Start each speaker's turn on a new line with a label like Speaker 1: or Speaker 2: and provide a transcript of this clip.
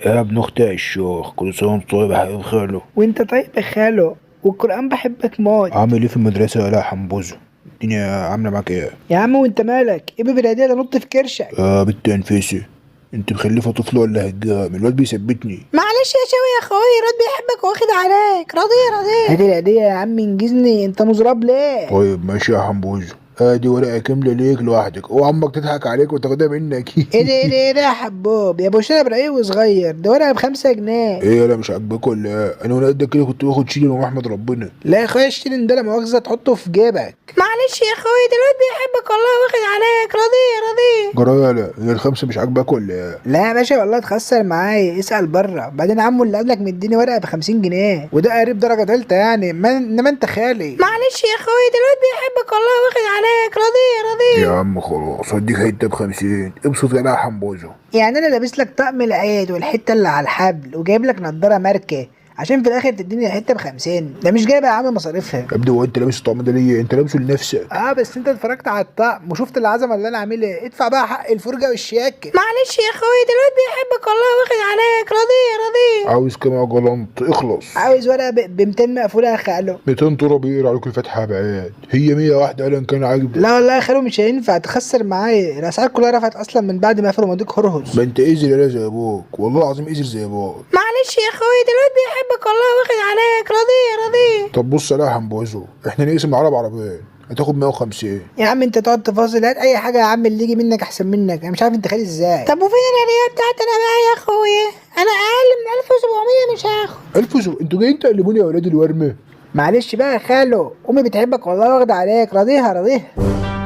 Speaker 1: يا ابن اختي الشيخ، كل سنة وانت طيب يا حبيب خاله.
Speaker 2: وانت طيب يا خالو، والقرآن بحبك موت.
Speaker 1: عامل ايه في المدرسة يا لا حنبوزه؟ الدنيا عامله معاك ايه؟
Speaker 2: يا عم وانت مالك؟ ايه بالهدية ده نط في كرشك.
Speaker 1: يا بنت انفسي، انت مخلفه طفل ولا هجام؟ الواد بيثبتني.
Speaker 2: معلش يا شوي يا اخوي، الواد بيحبك واخد عليك. راضية راضية. هات الهدية يا عم انجزني، انت مزراب ليه؟
Speaker 1: طيب ماشي يا حنبوزه، ادي ورقة كاملة ليك لوحدك، اوعى امك تضحك عليك وتاخدها منك.
Speaker 2: ايه ده ايه ده ايه ده يا حبوب يا ابو شنب، رقيق وصغير، ده ورقة ب5 جنيه.
Speaker 1: ايه يالا مش عاجباك ولا ايه؟ انا وانا قدك كده كنت باخد شيلن واحمد ربنا.
Speaker 2: لا يا اخويا، اشتري ده لا مؤاخذة تحطه في جيبك. معلش يا اخوي، ده الواد بيحبك والله واخد عليك. راضية راضية.
Speaker 1: جرى يالا، هي الخمسة مش عاجباك ولا ايه؟
Speaker 2: لا يا باشا والله اتخسر معايا، اسأل بره. بعدين عمو اللي قبلك مديني ورقة ب50 جنيه، وده قريب درجة تالتة يعني، ما انما انت خالي. معلش يا اخوي، ده الواد بيحبك والله واخد عليك. راضية
Speaker 1: يا
Speaker 2: راضية.
Speaker 1: عم خلاص، هديك حتة ب50، ابسط يا لا حنبوزه.
Speaker 2: يعني انا لابس لك طقم العيد والحتة اللي على الحبل، وجايب لك نضارة ماركة، عشان في الاخر تديني الحتة ب50؟ ده مش جايبة يا عم مصاريفها.
Speaker 1: يا ابني هو انت لابس الطقم ده ليه؟ انت لابسه لنفسك.
Speaker 2: اه بس انت اتفرجت على الطقم وشفت العظمة اللي انا عاملها، ادفع بقى حق الفرجة والشياكه. معلش يا اخوي، ده الواد بيحبك والله واخد عليك. راضية راضية.
Speaker 1: عاوز كام يا جلنط؟ اخلص.
Speaker 2: عاوز ورقة ب 200 مقفولة يا خالو.
Speaker 1: 200 تراب يقرا عليكم الفاتحة يا بعاد، هي 100 واحدة قال ان كان عاجبك.
Speaker 2: لا والله يا خالو مش هينفع، تخسر معايا، الاسعار كلها رفعت اصلا من بعد ما قفلوا مضيق هرهز.
Speaker 1: ما انت قزر يا زي ابوك، والله العظيم قزر زي ابوك.
Speaker 2: معلش يا اخوي، ده الواد بيحبك والله واخد عليك. راضية راضية.
Speaker 1: طب بص يا حنبوزه، احنا نقسم العرب عربين، هتاخد 150.
Speaker 2: يا عم انت تقعد تفاصل، هات اي حاجة يا عم، اللي يجي منك احسن منك، انا مش عارف انت خالي ازاي. طب وفين الهدية بتاعتي انا بقى يا اخويا؟ انا اقل من 1700 مش هاخد.
Speaker 1: انتوا جايين تقلبوني يا ولاد الورمه.
Speaker 2: معلش بقى يا خالو، امي بتحبك والله واخده عليك. راضيها راضيها.